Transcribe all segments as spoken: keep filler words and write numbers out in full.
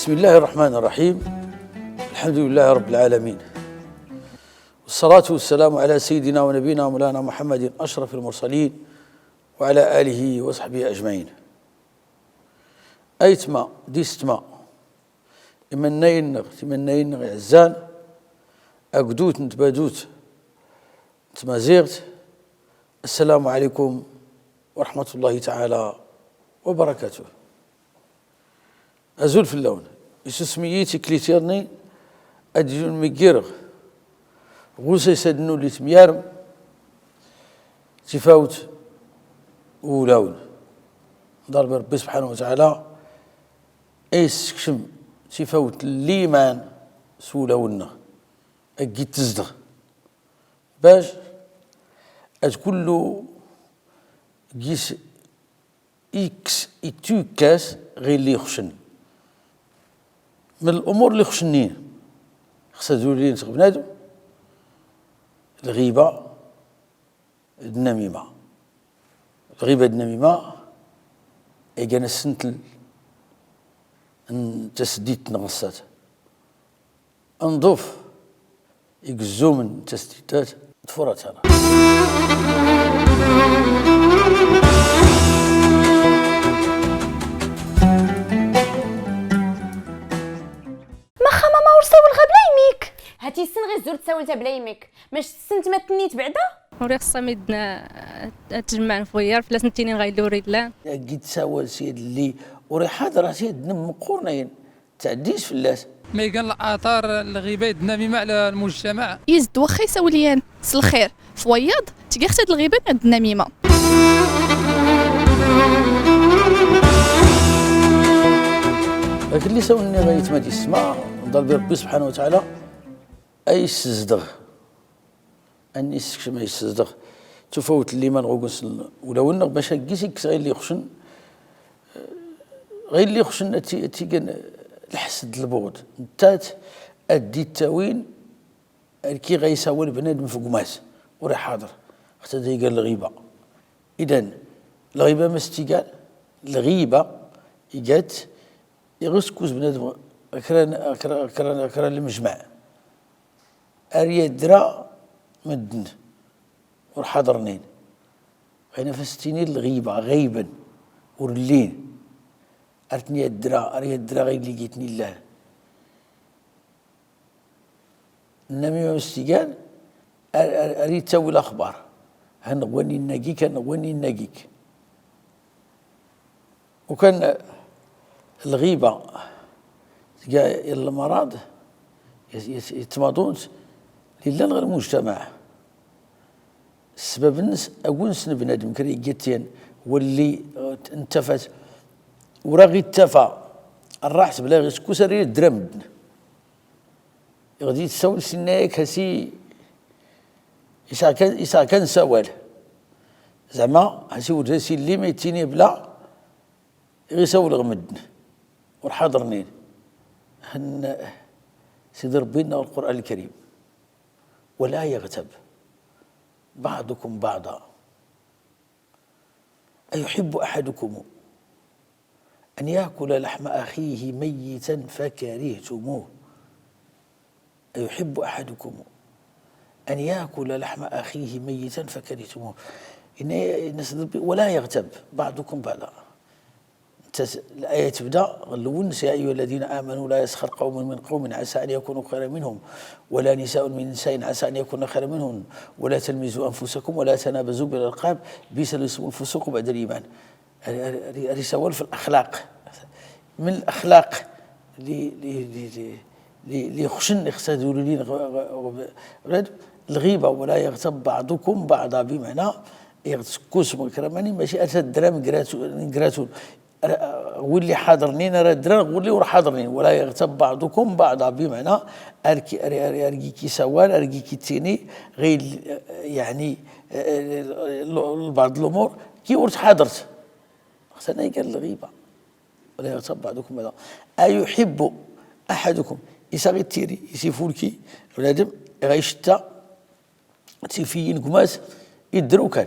بسم الله الرحمن الرحيم. الحمد لله رب العالمين. والصلاة والسلام على سيدنا ونبينا مولانا محمد أشرف المرسلين وعلى آله وصحبه أجمعين. Aytma d isetma, imannayen-nneɣ, timannayen-nneɣ iɛezzan, agdud n tbadut n tmaziɣt, السلام عليكم ورحمة الله تعالى وبركاته. Azul fell-awen. Isusem-iyi tiklit-nni ad d-ilun mi ggireɣ ɣur-s ayyes ad d-nulli temyarem tifawt n wulawen. Nḍaleb i Ṛebbi subḥanahu wa taɛala ad yessekcem tifawt n liman s wulawen-nneɣ, ad ggi-tezdeɣ, bac ad kullu gis ikkes ittukkas ɣilli ixuccen. Min l'umur lli ixuccen-nni, xas ad ulin sɣ bnadem, lɣiba d nnamima. Lɣiba d nnamima igan assentel n tesdit n tɣessat. Nḍuf igezzumen n tesdit-a d tfurat-a. Maxa mama ur sawlɣ abla yemmi-k? Hat issen ɣi zur tsawlt abla yemmi-k. Mac tessent ma tennit bɛda? Ur ixṣṣa midden ad tjemmɛen f wiyaḍ, fell-asen ttinin ɣa yella ur illan. Agi tsawal s yad lli ur iḥaḍer, s yad nnem meqqurnen. Tɛeddi-s fell-as. Ma igan lɛatar n lɣiba d nnamima ɛla lmujtamaɛ? Izd waxxa isawel yan s lxir f wayeḍ, tga-ɣ-t-id lɣiba d nnamima. Ak lli isawel-nni ɣa yetma d issma, nḍaleb i Ṛebbi subḥanahu wa taɛala a yessezdeɣ. Ad nn-issekcem, a yessezdeɣ tufawt n liman ɣ ugens n wulawen-nneɣ, bac ad gis ikkes ɣilli ixuccen, ɣilli ixuccen ad t-, ad t-igan lḥesd d lbuɣd. Nettat ad d-ittawin ar ki ɣa isawel bnadem f gma-s ur iḥaḍer, xaṭer ad igan lɣiba. Idan, lɣiba ma s-tt-igan, lɣiba iga-tt iɣ iskkes bnadem kra n, kra, kra, kra n lmejmaɛ. Ar yaddra medden ur ḥaḍernin. Ɣayna f as-ttinin lɣiba, ɣayben, ur llin. Ar ten-yaddra, ar yaddra ɣilli giten illan. Nnamima ma s-tt-igan, ar, ar, ar ittawel axbar. Hanɣ wanni inna gik, hanɣ wanni inna gik. Ukan lɣiba tga i lmaraḍ, i, i, i tmaḍunt lli llan ɣ lmujtamaɛ. Ssbab-nnes, agens n bnadem kra igga-t yan, walli, eh, ntafat, ur aɣ-ittafa rraḥt bla ɣ-iskkes ar yaddra medden. Iɣ d-itsawel sinna yak hasi, isɛa kan, isɛa kan sawal. Zeɛma hasi ur d as-illi ma ittini bla iɣ isawel ɣ medden ur ḥaḍernin. Hn Sidi Ṛebbi inna ɣ lqur'an lkarim: ولا يغتب بعضكم بعضا أيحب أحدكم أن يأكل لحم أخيه ميتا فكرهتموه. أيحب أحدكم أن يأكل لحم أخيه ميتا فكرهتموه. إن، إن، ولا يغتب بعضكم بعضا. Ntas, laya tebda ɣ lwens: يا أيها الذين آمنوا لا يسخر قوم من قوم عسى أن يكونوا خيرا منهم ولا نساء من نساء عسى أن يكن خيرا منهن ولا تلمزوا أنفسكم ولا تنابزوا بالألقاب بئس الاسم الفسوق بعد الإيمان. Ar, ar, ar, ar isawal f laxlaq. Min laxlaq lli, lli, lli ixuccen ixṣṣa d ululin ɣ, ɣ, ɣ, ɣ, lɣiba: ولا يغتب بعضكم بعضا, bimɛna iɣ tskkes mkramani maci ar taddram gratun, gratun. Ar, ar, ɣ willi ḥaḍernin ar addran ɣ willi ur ḥaḍernin. ولا يغتب بعضكم بعضا, bimɛna ar ki, ar, ar, ar gi ki sawal, ar gi ki ttini ɣil, yaɛni, eh, eh, lbaɛḍ lumur ki ur tḥaḍert. Xas ana igan lɣiba. ولا يغتب بعضكم بعضا. أيحب أحدكم, isa ɣ ittiri, isa ifulki bnadem, iɣ ictta tifiyin gma-s, iddr ukan.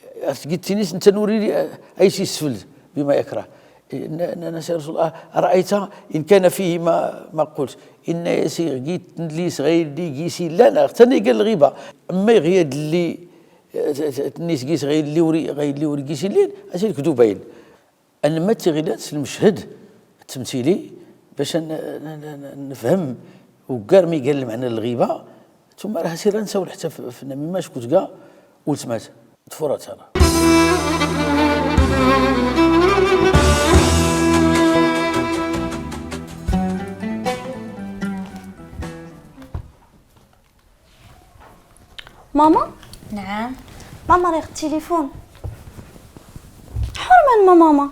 Ar tgit tinis nta nuri li, eh, aysi isfld bima yakrah. Nna-, nna-, nna-, ya Rasul Allah, ara'ayta in kana fihi ma, ma qult. Inna yasi git tnlis ɣayli gis illan, ar tani gal lɣiba. Amma iɣ yadli, eh, t-, t-, tnis gis ɣayli uri, ɣayli uri gis illin, asi lkdub ayn. Anma tiɣilat s lmchhd tmtili, bac n-, n-, n-, n-, nfhm uggar mi gan lmɛna n lɣiba, tumma ar hasi ra nsawel ḥta f-, f namima acku tga ultmat. Tfurat ara. ماما؟ نعم. ماما، ريغ التليفون. حرمان ما ماما.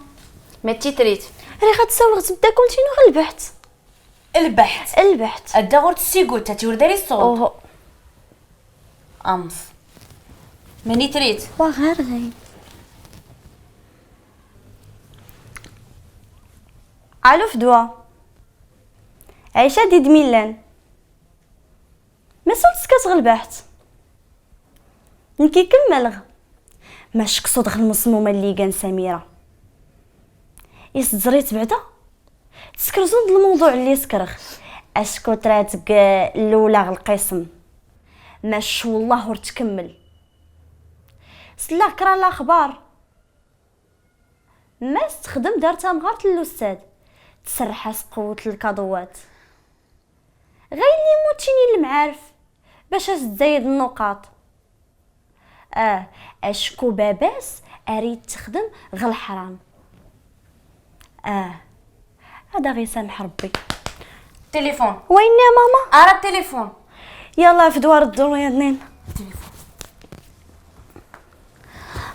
ما تيتريت. ريغ هاد الساعة غتبدا كنتينو غير البحث. البحث؟ البحث. أدا غور تسيقوت، تاتي ورد لي الصوت. أوه. أمس. ماني تريت. وغير غير. ألو فدوى. عيشة ديد ميلان. ماسول تسكات غ البحث. نكي كملغ. ماش كصود غ المصمومة اللي كان سميرة. إس تزريت بعدا. تسكرزون د الموضوع اللي سكرغ. أشكو تراتك الأولى غ القسم. ماش والله ور تكمل. سلاغ كرا الأخبار. ما استخدم دار تامغارت للأستاذ، تسرحس قوة الكادوات. غير اللي موتشيني المعارف باش تزايد النقاط. آه، أشكو باباس أريد تخدم غ الحرام. آه، هذا غير سامح ربي. تليفون. وين يا ماما؟ أرى التليفون. يلا في دوار الدور يا نين. التليفون.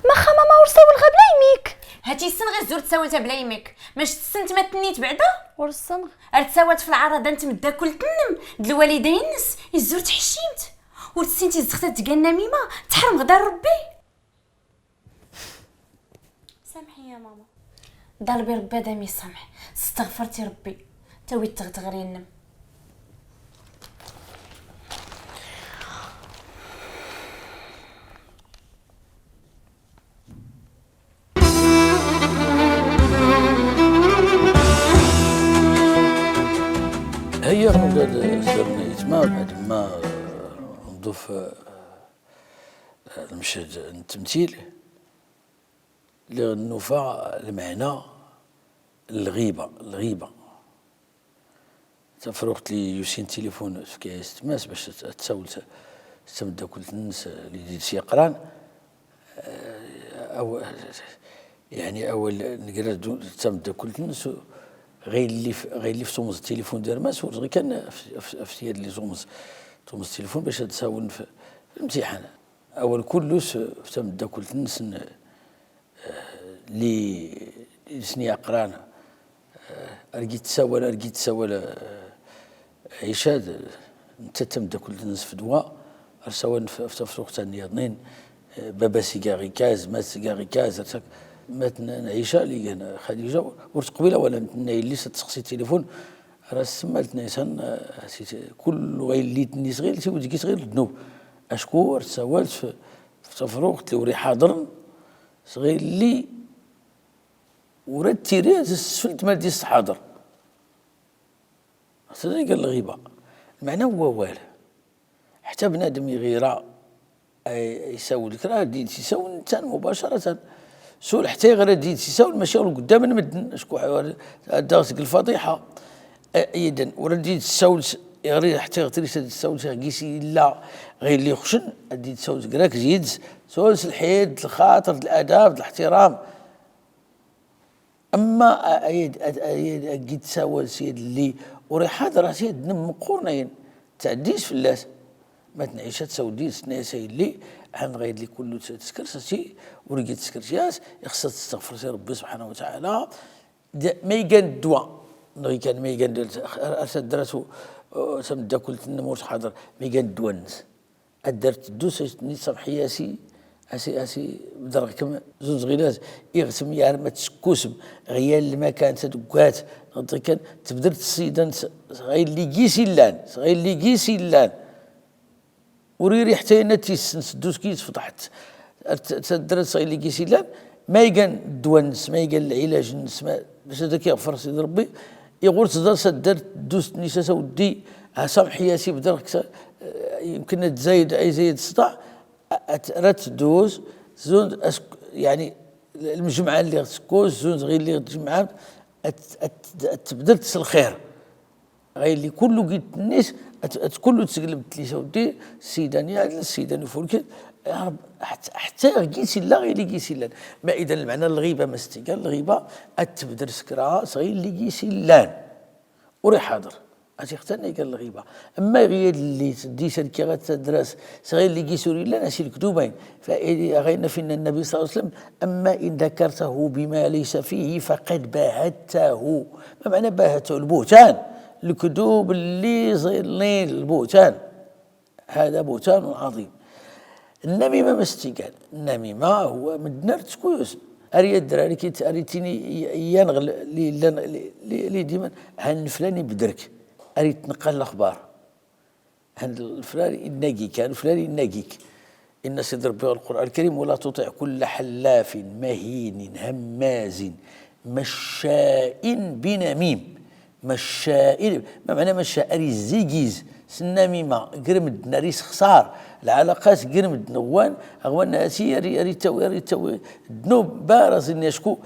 ماخا ماما ورساول غا بلا يميك. هاتي السن غير زور تساوت بلا يميك. ماش تسنت ما تنيت بعدا؟ ورسن. ارتساوت في العرض انت مدا كل تنم. د الوالدين نس يزور تحشيمت. ورتسنتي الزختة تقال نميمة. تحرم غدار ربي. سامحي يا ماما. ضربي ربي دامي سامح. استغفرتي ربي. تاوي تغتغري النم. هيا نقعد سرنا يتما بعد ما نضيف، آه، المشهد التمثيل. اللي غنوفى المعنى الغيبة، الغيبة. تفروخت لي يوسين تليفون في كاس تماس باش ت-، تساول ت-، تمدى كل الناس اللي دي سي قران. آه، أو-، يعني أول نقرا دو-، تمدى كل الناس غير اللي في، غير اللي في صومز التليفون ديال ماس، غير كان في، في، في سياد اللي صومز، صومز التليفون باش تساول في الامتحان. أول كلس في تمدى كل الناس ن-، لي، لي سني أقران، آه، أرقي تساول، أرقي تساول، آه، عيشاد، نتا تمدى كل الناس في دوا، أرساول في، في تفسوق تاني يضنين، آه، بابا سيقا غي كاز، مات سيقا غي كاز، أرساك، مات ن-، نعيشة لي كان خديجة، ورت قبيلة ولا نتنا اللي ستسقسي تليفون، راه سمالت نيسان، آه، سيت-، كل غير اللي تنيس غير، سي وديكيس غير الذنوب. أشكو أرساولت في، في تفروق تلي وري حاضر، صغير لي ورد تيري سفلت ما ديس حاضر. هذا قال الغيبة. المعنى هو والو. حتى بنادم يغيرا، أي-، يساول لك، راه دي تساول انسان مباشرة. سول حتى يغرى دي تساول ماشي غير قدام المدن، شكون حيوان، داغتك الفضيحة. أ-، إذن، ورد دي تساول س-، Iɣri ḥtiɣ tris ad tsawlt iɣ gis illa ɣilli xcn ad itsawlt grak zid. Sols lḥid lxaṭr ladab liḥtiram. Amma ayad agid tsawal syad lli ur iḥaḍr asyad nmqqurnayn tɛdis fllas. Ma tnɛicat sawdis nayas aylli han ɣaylli kullu tskrs asi ur gid tskrs yas. Ixsat tstɣfr si rbbi subḥanahu wataɛala. Maygan ddwa nɣikan maygan ddwa. Ar taddrat tamddakult nnmur tḥaḍr maygan ddwa nns. Addar tddus nit samḥiyasi asi asi bdrɣkm zunz ɣilas iɣ tmyar ma tskusm ɣyal lmakan tadgwat. Nɣikan tbdr tssidan sɣaylli gis illan sɣaylli gis illan. Ur iri ḥtayna tissn tddus ki tfḍḥt. Taddrat sɣaylli gis illan maygan ddwa nns maygan lɛilaj nns. Bac ad ak iɣfr sid rbbi iɣur tẓar saddar tddus nnis asawddi. Samḥiyasi bdrɣk. Yimkn ad tzayd ay zayd sḍa. Rat tddus zund yani lmjmɛa lli ɣ tskus zund ɣilli ɣ tjmɛa. Ad tbdr tslxir ɣaylli kullu gid tnnis. Ad kullu tsglm tlis awddi ssidan yadl ssidan ifulkd. Ḥta ɣ gis illa ɣilli gis illan. Ma idan lmɛna lɣiba ma stigan lɣiba ad tbdr skra sɣilli gis illan. Ur iḥaḍr. Ad ixtan igan lɣiba. Amma ɣiyad lli tddi salkiɣ ad tadras sɣilli gis ur illan asi lkdubayn. Ɣayna finna nnabi sal llah slam amma in dakartahu bima laysa fihi faqad bahadtahu. Ma mɛna bahadtahu lbuhtan? Lkdub lli ẓilli lbuhtan. Hada buhtanun aḍim. Nnamima ma stigan nnamima huwa mddn ar tskus ar yaddr ar ittini iyanɣ lli diman. Han flani bdrk ar ittnqqal lxbar. Han flani innagik han flani innagik. Inna sid rbbi ɣ lqur'an lkarim wala tuṭiɛ kulla ḥallafin mahinin hammazin macca'in binamim. Macca'in ma mɛna macca ar izzigiz s nnamima gr mddn ar isxsar lɛalaqat gr mddn ɣwan. Ɣwan asi ar ittawi ar ittawi ddnub baraẓ inni acku.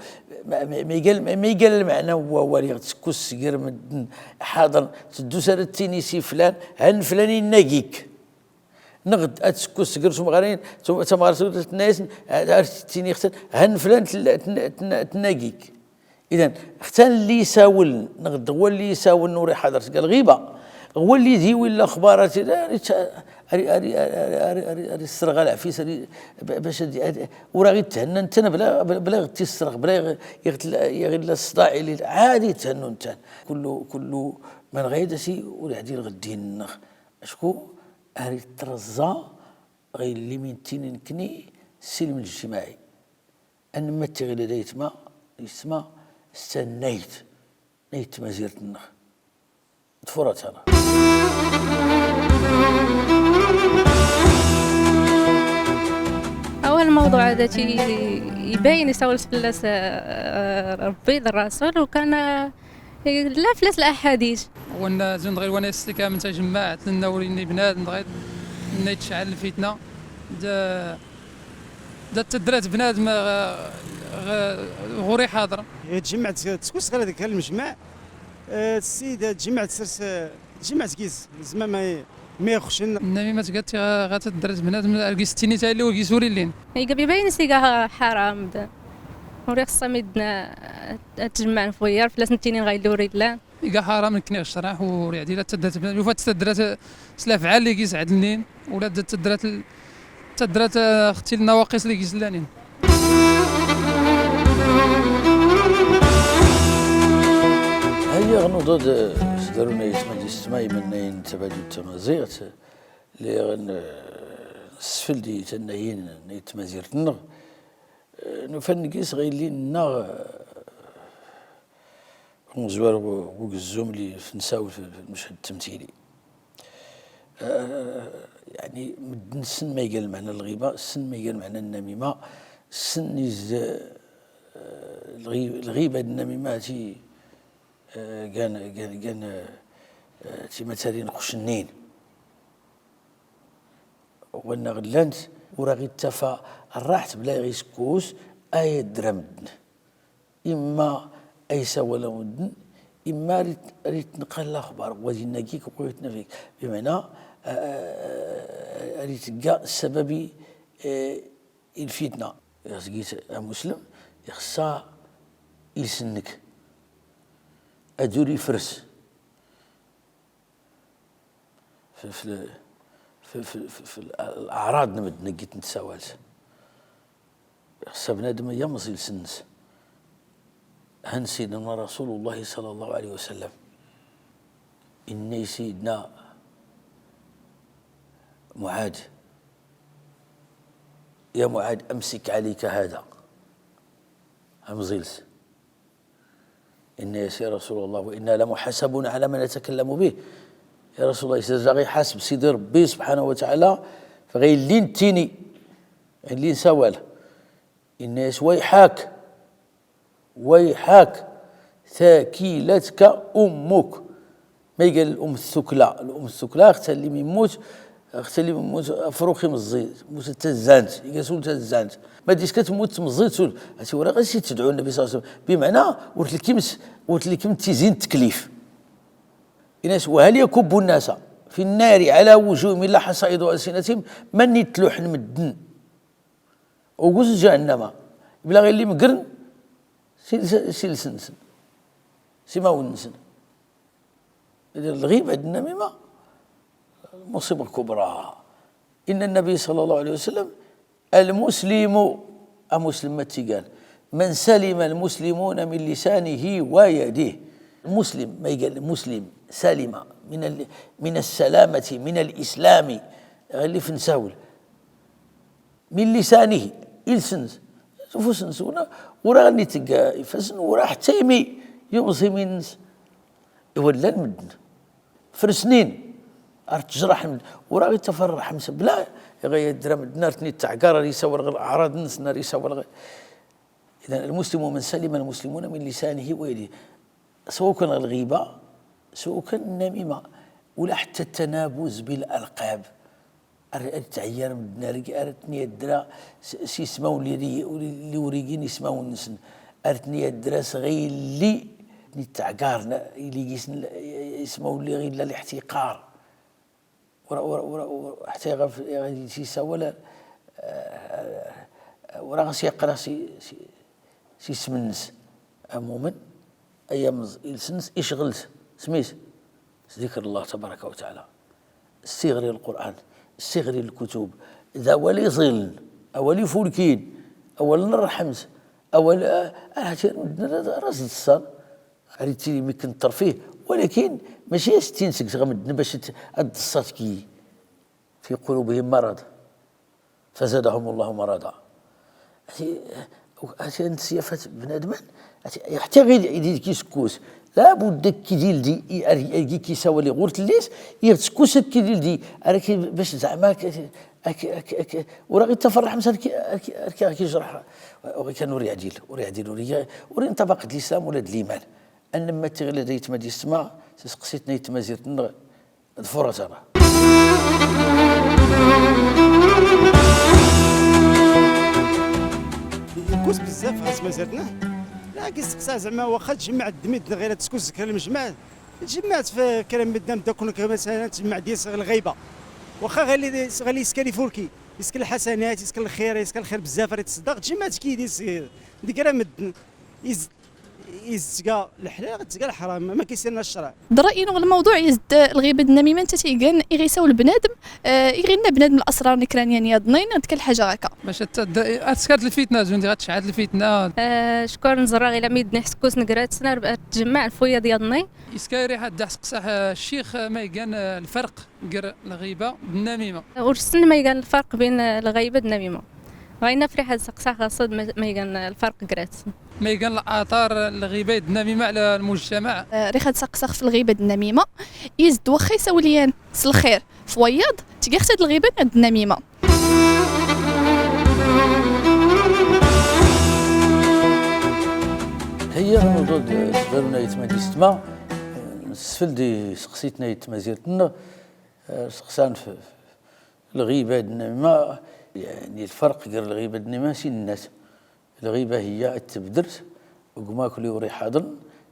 Ma igal lmɛna n wawal iɣ tskus gr mddn ḥaḍrn tddus ar ttini si flan han flan innagik. Nɣd ad tskus gr sumɣarin tamɣart tnna yasn ar ttini ixtan han flan tnnagik. Idan xtan lli isawln nɣd ɣwal lli isawln ur iḥaḍr sga lɣiba. Ɣwal lli d iwin laxbarat ar isrɣ alɛfis bac ur aɣ itthna ntn bla iɣ tissrɣ bla iɣ illa sḍaɛ illi ad itthnu ntn. Kullu kullu man ɣayd asi ur iɛdil ɣ ddin nnɣ. Acku ar itrẓa ɣ illi min ttini nkni ssilm ljtimaɛi. Anmatti ɣ illi d aytma yisma s tannayt n ayt tmazirt nnɣ. Tfuratana. Awal lmawḍuɛ ad ibayn isawls fllas rbbi d rrasul ukan la fllas laḥadit. Wana zund ɣir wana istikam tajmmaɛt nna ur inni bnadm dɣa nna itcɛl lfitna. Da taddrat bnadm ɣur iḥaḍr. Tjmmaɛt tskus ɣir dak lmjmaɛ. Ssid tjmmaɛt srs tjmmaɛt gis zmam. Ma ixcn nnamimat gat ɣa taddrat bnadm ar gis ttini tali ur gis ur illin. Iga bibayn siga ḥaram. Ur ixṣa midn ad tjmmaɛn f wiyyar fllas nttinin ɣa illi ur illan. Iga ḥaram nkni ɣ ccraɛ ur iɛdil ad taddrat bnadm yufa ad taddrat s lafɛal lli gis ɛdlnin. Ula d taddrat taddrat xti lnawaqis lli gis llanin. Hayya ɣ nuḍad sdarun ay isma d isma imannayn tabadut tamaziɣt. Lliɣ nsfld i tannayin n tmazirt nnɣ. Nufan gis ɣ illi nnaɣ unzwar ɣ ugzzum lli f nsaw f lmched tmtili. Yɛni mddn ssn ma iga lmɛna n lɣiba ssn ma iga lmɛna n nnamima. Ssn iz lɣiba d nnamima ti gan gan gan timatalin qcnnin. Wanna ɣ llant ur aɣ ittafa rraḥt bla iɣ iskus. Ay ddra mddn imma ay sawala mddn. إما ريت، ريت نقل الأخبار، وزي نجيك وقويت نفيك. بمعنى، آه، آه، ريت تلقى السبب، آه، الفتنة. يخص جيت مسلم، يخصها يسنك. أدوري فرس. في، في، في، في، في، في الأعراض نمد نجيت نتساوالت. خص بنادم يمزي لسنس. هن سيدنا رسول الله صلى الله عليه وسلم. إني سيدنا معاذ. يا معاذ، أمسك عليك هذا. همزيلس. إن يا رسول الله، وإنا لمحاسبون على ما نتكلم به. يا رسول الله، إذا غي حاسب سيدي ربي سبحانه وتعالى، فغي لين تيني، لين سوال. إن يس ويحك، ويحك، ثكلتك أمك. ما يقال الأم الثكلى، الأم الثكلى أختها اللي ميموت، أختها اللي ميموت أفروخي من الزيت، موت تزانت، يقاسون تزانت. ما ديش كتموت مزيت سول. هاتي ورا غير شي تدعو النبي صلى الله عليه وسلم. بمعنى، ورت لك كيمس، ورت لك كيمس تيزين تكليف. الناس، وهل يكب الناس في النار على وجوههم إلا حصائد ألسنتهم، من يتلوح المدن. وقوز جهنم. بلا غير اللي مقرن، سيل-، سيل-، سيلسنسن. سيما ونسن. إذا الغيبة النميمة مصيبة كبرى. إن النبي صلى الله عليه وسلم، المسلم، أمسلم ما تيقال، من سلم المسلمون من لسانه ويده. المسلم، ما يقال المسلم، سلم من ال-، من السلامة، من الإسلام. اللي في نساول. من لسانه، إلسنس. شوفوا سنسونا، ورا غني تلقى يفسن، ورا حتى يمي، يوم زيمينس. يولى المدن. فرسنين. أرت جرح المدن. ورا غي تفرح مسبلا، غي يدرى مدن، أرتني تعقار، ريسا ورغ الأعراض، نسنا ريسا ورغ. إذن المسلم من سلم المسلمون من لسانه ويده. سواء كان الغيبة، سواء كان النميمة، ولا حتى التنابز بالألقاب. أر-، أر تعير من الدنيا، أر تنيا الدرا س-، سي سماو اللي ري-، اللي وريقين يسماو النسن. أر تنيا الدرا صغير اللي نتعقارنا، اللي يسن-، يسماو اللي غير الاحتقار. ورا، ورا، ورا، ورا، حتى يغف-، يغ-، شي سوالة، آه، ورا غسي يقرا سي، سي، سي سمنس. عمومًا، أيام ز-، يلسنس إشغلت. سميت؟ ذكر الله تبارك وتعالى. استغري القرآن. استغري الكتب. ذا ولي ظل. أولي فولكين. أول نرحمت. أول، آه، آه، راس الصال. غريتي يمكن الترفيه، ولكن ماشي ستين سكس غمدنا باش ت-، الدصات كي في قلوبهم مرض فزادهم الله مرضا. هاتي، هاتي انت سيافات بنادم، هاتي حتى غير يدي كي سكوس، لا بد كي ديل دي، ي-، ي-، كي ساوى لي غورت الليس، يغتسكوس كي ديل دي، راكي باش زعما ك-، ك-، ك-، ك-، وراه غير تفرح مسا كي، كي، كي، كي جرح، وغي كان وري عديل، وري عديل، وري، وري انطبق الإسلام ولا الإيمان. أنما تغلى دايت ما ديسما، سسقسيتنا يتمازيرتنا، ظفورة زعما. يكوس بزاف خاص مازيرتنا. لا، كيسقسى زعما واخا تجمع الدميد غير تسكوس كلام جماعة. تجمعت في كلام مدام داكن مثلًا تجمع ديال الغيبة. واخا غير اللي، غير اللي يسكن يفوركي، يسكن الحسنات، يسكن الخير، يسكن الخير بزاف، راه يتصدق، تجمعت كي ديال السير. ديك راه مدن. يز-، يزكى الحلال، غتزكى الحرام، ما كيسيرنا الشرع. درا إنو الموضوع يزد الغيبة النميمة، أنت تيقن إغيساو البنادم، آه، إغينا بنادم الأسرار نكرانيا نياضنين، أنت كل حاجة هكا. باش أت-، أت-، أتسكات الفتنة، زوين دي غتشعل الفتنة. آه، شكرًا زرا غير ميدني حسكوس نقرات سنة ربع تجمع الفوية ديالني. إسكايري حد حسق صح، آه، الشيخ، آه، ما يقان، آه، الفرق قر الغيبة بالنميمة. ورسن ما يقان الفرق بين الغيبة والنميمة. غاينا فريحة سقسا خاصة ما، ما يقان الفرق قرات. ما يقان الآثار الغيبة والنميمة على المجتمع. آه، ريخة سقسا في الغيبة والنميمة. إز دوخي سوليان سلخير فويض، تيغي حتى الغيبة والنميمة. هي الموضوع د-، دارنا يتما ديستما، نسفل دي سقسيتنا يتما زيرتنا، آه، سقسان في، الغيبة والنميمة، يعني الفرق قر الغيبة والنميمة سي الناس. الغيبة هي التبدرت، وقماكلي وري حاضن،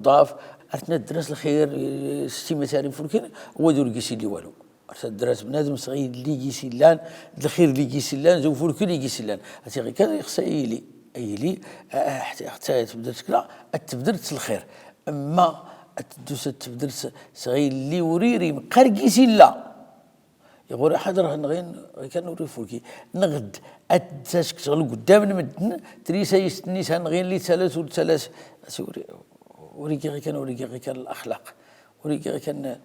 nnḍaf, ar tnadras lxir, s timatari furkin, wad ur gis illi walu. Ar tadras bnadem s ɣilli gis illan, d lxir lli gis illan, z ufurkin i gis illan. Ati ɣikan ixsa ili, ili, a, a, ḥta, ḥta tbdr tkla, at tbdr s lxir. Amma at tdus at tbdr s, s ɣilli ur iri mqqar gis illa. Iɣur iḥadr nɣin, ɣikan ur ifurki. Nɣd, at task s ɣl gddam n mddn, trisa istnisa nɣin li talas ur talas. Asi ur, ur igi ɣikan, ur igi ɣikan laxlaq. Ur igi ɣikan,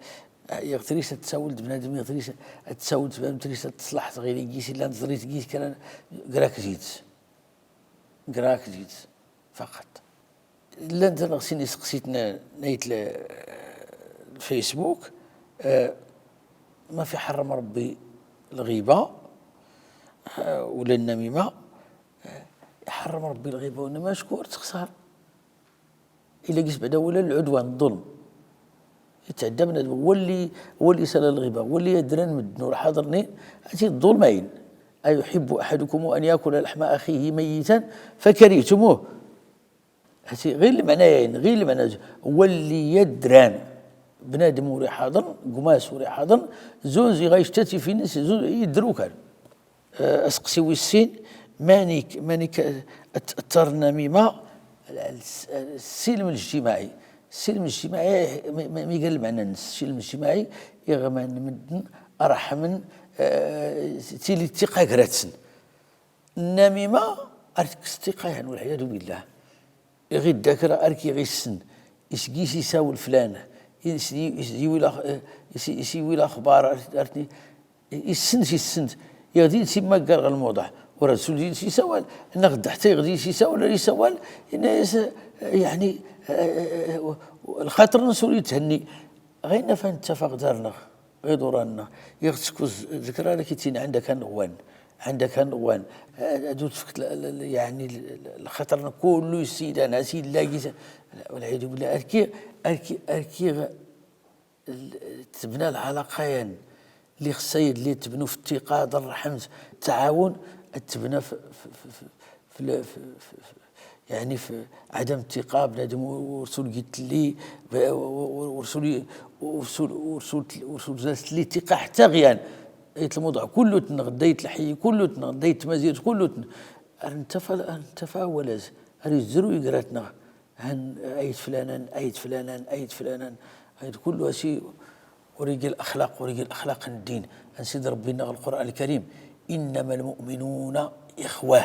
iɣ trisa tsawld bnadem, iɣ trisa tsawld bnadem, trisa tṣlaḥt ɣir gis illan, tẓrit gis kra, grak zid. Grak zid. Faqat. Llan da-nneɣ sin iseqsiten n ayt l-, lfacebook, eh, mafi ḥerrem Rebbi lɣiba, eh, wala nnamima, eh, iḥerrem Rebbi lɣiba wannamima, acku ar txsar. Illa gis bɛda wala lɛudwan, ḍḍulm. Itɛedda bnadem, walli, walli isala lɣiba, walli adran mddn ur ḥaḍrnin, ati ḍḍulm ayn. أيحب أحدكم أن يأكل لحم أخيه ميتا فكرهتموه. Ati ɣir lmeɛna-yan, ɣir lmeɛna, walli adran, bnadem ur iḥaḍrn, gmas ur iḥaḍrn, zun ziɣ a yectatif ins, zun iddr ukan. Eh, aseqsi wis sin, manik, manik, eh, at-, attar nnamima, al-, al-, السلم الاجتماعي. السلم الاجتماعي, mi, mi, mi gan lmeɛna-ns, السلم الاجتماعي, iɣ man mddn, rḥmn, eh, tili ttiqa grat-sn. Nnamima, ar tekkes ttiqa-yan, والعياذ بالله. Iɣ idda kra ar k-iɣ-issen, isgi s-isawel flan, is-, is-, iwwi lax-, eh, is-, is-, iwwi laxbar ar, ar, issen s-, issen s-, iɣ din s-imaggar ɣ lmuḍeɛ, ur ad sul din s-isawal, neɣ d ḥta iɣ din s-isawal, ar isawal, inna-yas, eh, yeɛni, eh, eh, eh, lxaṭer-ns ur ithenni. Ɣayna fan ttafaq dar-nneɣ. Ɣiḍuran-nneɣ, iɣ tskuz d kra ara k-ittin ɛndaka n ɣwan, ɛndaka n ɣwan, eh, ad ur tfkt l-, l-, l-, yeɛni l-, l-, lxaṭer-nneɣ kullu issi ilan, as illa gis, والعياذ بالله, ar k-, ar k-, ar k-iɣ l-, tebna lɛalaqa-yan, lli xs-a yad lli tebnu f ttiqa, d rrḥmt, ttɛawun, ad tebna f, f, f, f, f, f, f, f, yeɛni f ɛadam ttiqa, bnadem ur, ur sul gitli, b-, ur, ur, ur sul, ur sul, ur sul, ur sul zat lli ttiqa ḥta ɣ yan. Ayt lmuḍeɛ kullutn, ɣ ddayt lḥiy kullutn, ɣ ddayt tmazirt kullutn. Ar nttafa, ar nttafa awal-as, ar izru igrat-nneɣ. Han ayt flanan, ayt flanan, ayt flanan, ayt kullu asi ur igi laxlaq, ur igi laxlaq n ddin. An Sidi Rebbi inna ɣ Lqur'an Lkarim: إنما المؤمنون إخوة.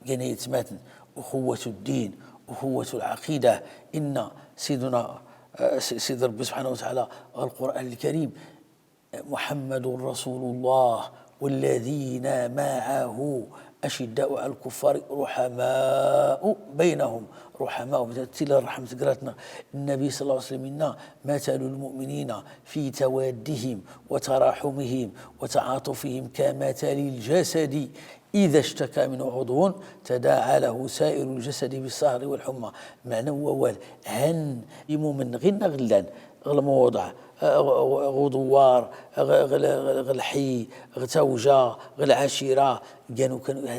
Gan aytmatn, أخوة الدين، أخوة العقيدة. Inna Siduna, eh, Si-, Sidi Rebbi subḥanahu wa taɛala ɣ Lqur'an Lkarim: محمد رسول الله والذين معه أشداء على الكفار رحماء بينهم. رحماء، tili rrḥmt grat-nneɣ. Nnabi صلى الله عليه وسلم inna: مثل المؤمنين في توادهم وتراحمهم وتعاطفهم كمثل الجسد إذا اشتكى منه عضو تداعى له سائر الجسد بالسهر والحمى. Lmeɛna n wawal, han imumen ɣinna ɣ llan, ɣ lmuḍeɛ, ɣ, ɣ, ɣ uḍewwar, ɣ, ɣ, ɣ, ɣ lḥiy, ɣ tawja, ɣ lɛacira, gan ukan, ɣ,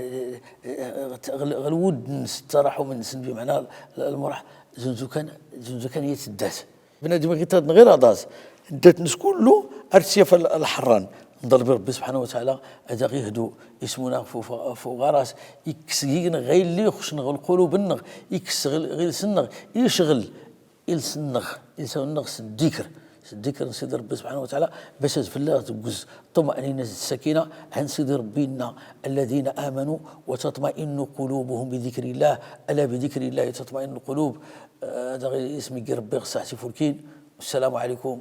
ɣ, ɣ lwudd-ns, ttaraḥum-ns, bimeɛna l-, l-, lmurḥ, zunzukan, zunzukan yat ddat. Bnadem iɣ ittaḍn ɣir aḍaẓ, ddat-ns kullu ar tsyaf l-, lḥerran. Nḍleb i Rebbi subḥanahu wa taɛala ad aɣ-ihdu, ismun-aɣ f, f, f uɣaras, ikkes deg-nneɣ ɣilli ixuccen ɣ lqulub-nneɣ, ikkes ɣ, ɣ iles-nneɣ, icɣel iles-nneɣ, ilsawen-nneɣ s ddikr, s ddikr n Sidi Rebbi subḥanahu wa taɛala, bac ad fell-aɣ teggez ṭṭuma'nina d ssakina. Han Sidi Rebbi inna: الذين آمنوا وتطمئن قلوبهم بذكر الله، ألا بذكر الله تطمئن القلوب. Eh, ad aɣ-ismiggi Rebbi ɣ ssaɛt ifulkin. Wassalamu ɛalaykum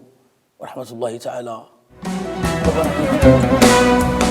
wa raḥmatullahi taɛala wa barakatuh.